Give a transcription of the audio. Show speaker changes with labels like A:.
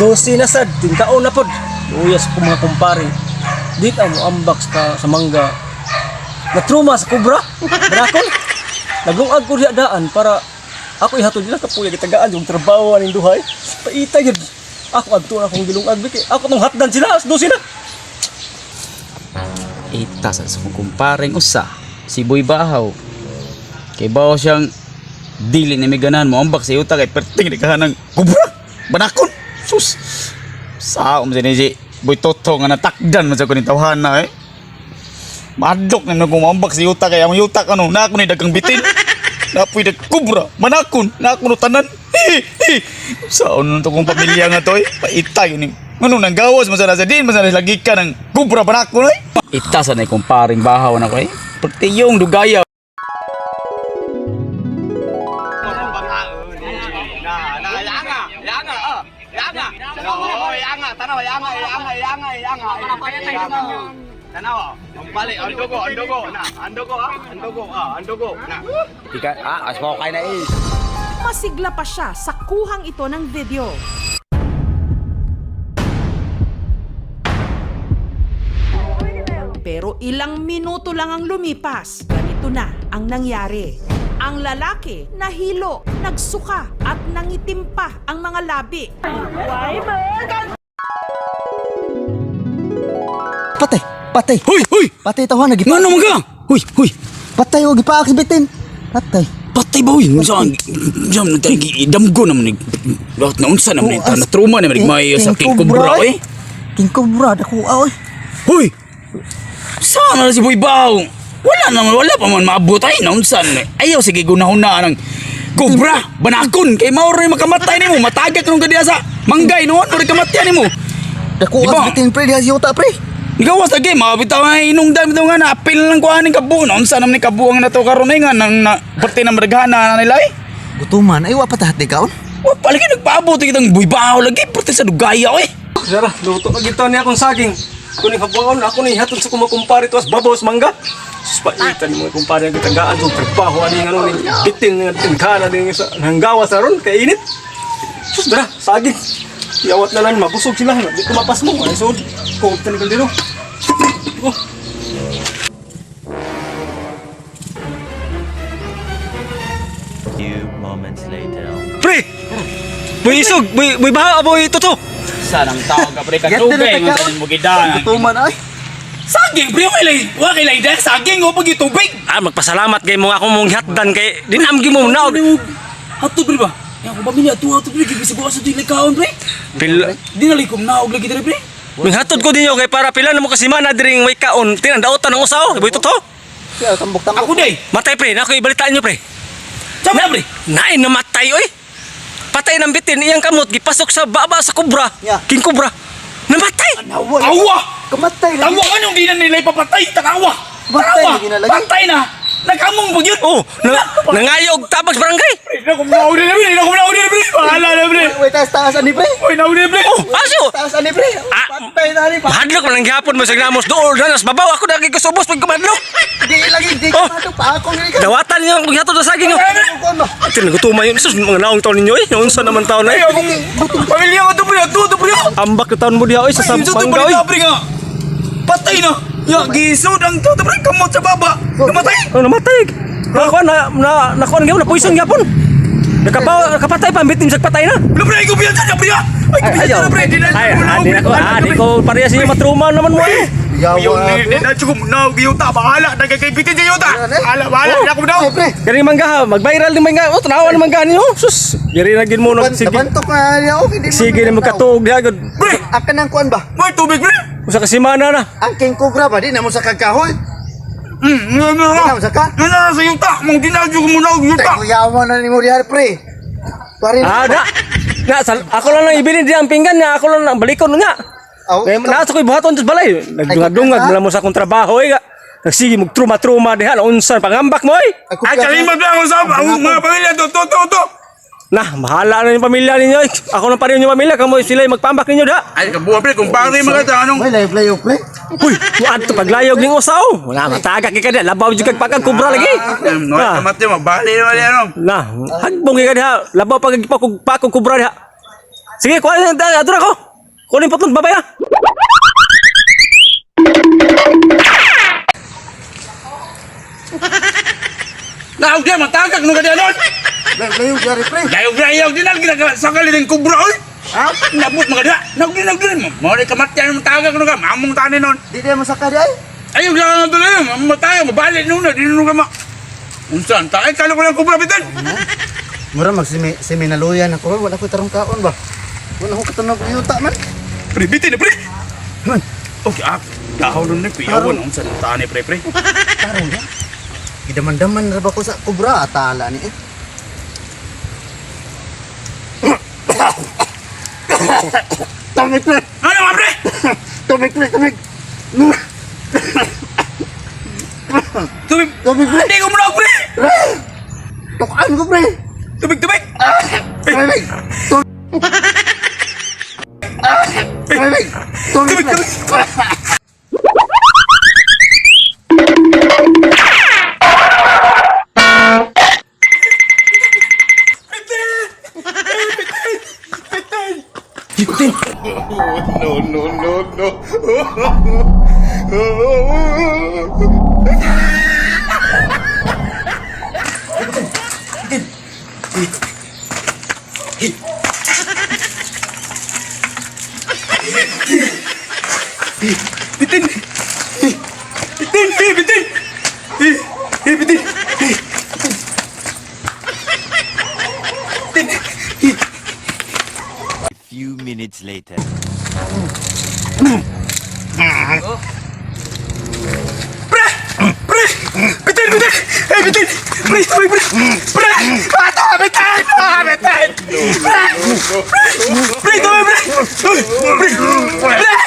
A: 12 na sad, tingkaon na pod. Uyas ko mga kumpare. Di ta mo ambak sa, sa mangga. Natruma sa kubra. Brakon. Nagungag ko diya daan para ako ihatod nila kapuya gitagaan yung trabaho aning duhay. Paita gyud. Ako adto na akong gilungag kay ako tong hatdan sila alas 12 na.
B: Ita sa kong kumpareng usa, si Boy Bahaw. Kay bawo siyang dili ni miganan mo ambak sa yuta kay perting ni kahanang kubra. Banakon. Sus. Sao man si Boy Toto nga natakdan man sa kuning tawhana eh. Madlok na nagong ambak sa yuta kay ang yuta kano na ako ni dagang bitin. Napoy dag kubra, manakon, na ako no tanan. Sao nun to kong pamilya nga to eh. Paita yun eh. Ngano nang gawas man sa din man sa lagi ka ng kubra banakon eh. Ita sa na kumparing bahaw na ko eh. Pagtiyong dugaya.
C: Masigla pa siya sa kuhang ito ng video. Pero ilang minuto lang ang lumipas, ganito na ang nangyari. Ang lalaki nahilo, nagsuka at nangitim pa ang mga labi.
D: Patay, patay.
B: Huy, huy!
D: Patay tawa na gipa.
B: Ngano man ka? Huy, huy!
D: Patay og gipaak sa bitin. Patay.
B: Patay ba huy? Saan? Jam na tayo damgo naman ni. Lahat na unsa naman ni.
D: Oh, as-
B: Na trauma naman ni may sa King Cobra eh.
D: King Cobra dako oy.
B: Huy! Saan na si Boy Bao? Wala naman, wala pa man maabot ay naunsan. Ayaw sige gunahuna ng Cobra, banakon kay mao rin makamatay nimo, matagak nung kadiya sa manggay noon, mo rin kamatyan nimo.
D: Dako
B: Diba?
D: sa bitin pre diha sa yuta pre.
B: Gawas lagi, mabitaw nga inungdan bitaw nga na apil lang ko aning kabuo. Naunsa naman ni kabuang na to karon ay nga nang na, parte na madaghana na nila eh.
D: Gutuman ay wa pa tahat ni kaon.
B: Wa pa lagi nagpaabot kitang Boy Bao lagi parte sa dugaya eh.
A: Dara, luto na gito niya akong saging. Kuning habuan ako ni hatod sa kumakumpare to as babaw sa mangga. Sus paita ni mga kumpare ang gitagaan sa trabaho ani ano ni bitin nga tingkana din sa hanggawa sa ron kay init. Sus dara, saging. Yawat na lang mabusog sila, di ko mapas mo. Ay sud, ko tan kaldero. Oh.
E: Few moments later.
A: Pre! Boy isog, boy boy baha boy toto.
B: Sa nang tao ka pre
D: Get na
B: kadugay
D: na
B: nga sa mo gidan.
D: Gutuman ay.
B: Saging pre wa lay, wa kay lay dahil saging o pag tubig.
A: Ah, magpasalamat kay mo ako mong hatdan kay dinamgi mo na.
B: Ato pre ba? Yang ko pamilya ato ato pre gibisag ko sa dili kaon pre.
A: Pil
B: Di na likom na og lagi dire pre.
A: Minghatod ko ninyo kay para pila na mo kasimana diring may kaon tinandautan ang usaw, boy toto.
D: Siya tambok tambok.
B: Ako day.
A: Matay pre, nako ibalitaan nyo pre.
B: Sama pre.
A: Nain namatay oy. Patay ng bitin iyang kamot gipasok sa baba sa kubra.
D: Yeah.
A: King kubra. Namatay.
D: Awa.
B: Awa.
D: Kamatay lagi.
B: Tawa ka di na nila ipapatay. Tanawa.
D: Patay,
B: Tanawa.
D: lagi na lagi.
B: Patay na. Nagkamong pag yun.
A: Oh, na, nangayog tabag sa barangay.
B: Pre, nakumnaw din na pre. Nakumnaw din na pre. Bahala na pre.
D: Wait, taas taas ani pre.
B: Uy, naw din pre.
A: Oh, aso.
D: Taas ani pre.
A: Ah.
D: Patay na ani pa.
A: Mahadlok man lang gihapon mo sa ginamos dool na nas babaw ako nagi kusubos pag kumadlok.
D: Di lagi di
A: Oh.
D: ka pa ako ngiri ka.
A: Dawatan niyo ang gihatod sa saging. Oh.
D: Kuan ba?
A: Ate nagutuman yun. Sus, mga naong taon ninyo eh. Naunsa naman taon na eh.
B: Ay, akong pamilya ko to pre. Ato to pre.
A: Ambak na taon mo diha oy sa
B: Ay, sa to
A: mangga oy.
B: balita pre nga. Patay na. Ya, gisod ang to pre. Kamot sa baba. Namatay.
A: Oh, namatay. Nakuha na na nakuha gyud na poison gyapon. Nakapaw nakapatay pa bitin sa patay na.
B: Wala pre, ay kumpiyansa na pre. Ay, kumpiyansa na pre. Di na.
A: Ay, ah, di na ko, ah, di ko pareha sa inyo matruma naman mo eh.
D: Yawa.
B: Di na cukup na yuta bahala nagkakaibitin sa yuta. Bahala, bahala na ko daw.
D: Ay pre.
A: Gani mangga ha, mag-viral din mangga. Oh, tanawa ni mangga ninyo. Sus, gari na gid mo nag sige.
D: Nabantok na niya okay di mo.
A: Sige na magkatuog diha gud.
B: Pre,
D: Akan ang kuan ba?
B: may tubig pre.
A: Usa ka semana na.
D: Ang King Cobra ba di na mo sa kagkahoy?
B: Nga
D: Di na mo sa ka?
B: Nga na sa yuta, mong dinadyo ko muna og yuta.
D: Tay, kuyawa na ni mo diha pre. Pare.
A: Ah, da. Na, sal, ako lang nang ibilin diha ang pinggan niya, ako lang nang balikon nga.
D: Aw,
A: Kaya nasa ko'y buhaton sa balay. Nagdungag-dungag
D: Ay,
A: mo lang mo sa akong trabaho eh. Nagsige magtruma-truma diha, unsa pangambak mo eh.
B: Ay, kalimot na ako sa ang mga pamilya to to to to.
A: Nah, bahala na yung pamilya ninyo. Eh. Ako lang pa rin yung pamilya, kamo sila magpambak ninyo da.
B: Ay, kabuha pre, kung pare mga ta anong
D: May live layo pre.
A: Uy, muadto paglayog ning usaw. Wala matagak ka diha, labaw jud kag pagkag kubra lagi.
B: No,
A: Ah.
B: tamate mabali na wala ano.
A: Nah, hagbong ka diha, labaw pag pakog pakog kubra diha. Sige, kuha na ato na ko. Kunin putlon, babay na.
B: Naog diya, matagak nung kadianon.
D: Layo diari, pre.
B: Dayog dayog din ang ginagawa din kubra oy.
D: Ha?
B: Nabot mga diha. Naog din, naog din. Mo ni kamatyan matagak nung ka mamong tani nun.
D: Di diya mo saka di ay.
B: Ayaw lang ang tuloy, mamatay, mabalik nun na, di nun ka ma. Unsa, ang tayo, kala ko lang kubra bitin.
D: Mura mag simi siminaluyan ako, wala ko tarong kaon ba. Wala ko katunog yuta man.
B: Pre, bitin na, pre.
D: Man,
B: Okay, ah, dahaw nun ni, piyawan, unsa ang tani, pre, pre.
D: tarong ya. Gidaman-daman ra ba ko sa kubra atala ni eh. Tubig pre,
B: Ano nga, pre?
D: tubig pre, tubig.
B: Tubig,
D: Tubig pre.
B: hindi ko muna, pre.
D: Tukaan ko pre.
B: Tubig, tubig.
D: Tubig. Tubig. Tubig. Tubig
B: Tubig,
D: pre.
B: tubig. Bitin. Bitin, eh, bitin. Eh, eh, bitin. Eh, bitin. Eh.
E: A few minutes later.
A: Pre! Pre! Bitin, bitin! Eh, bitin! Pre, pre, pre! Pre! Ato, bitin! Ah, bitin! Pre! Pre! Pre, tubig, pre! Pre! Pre!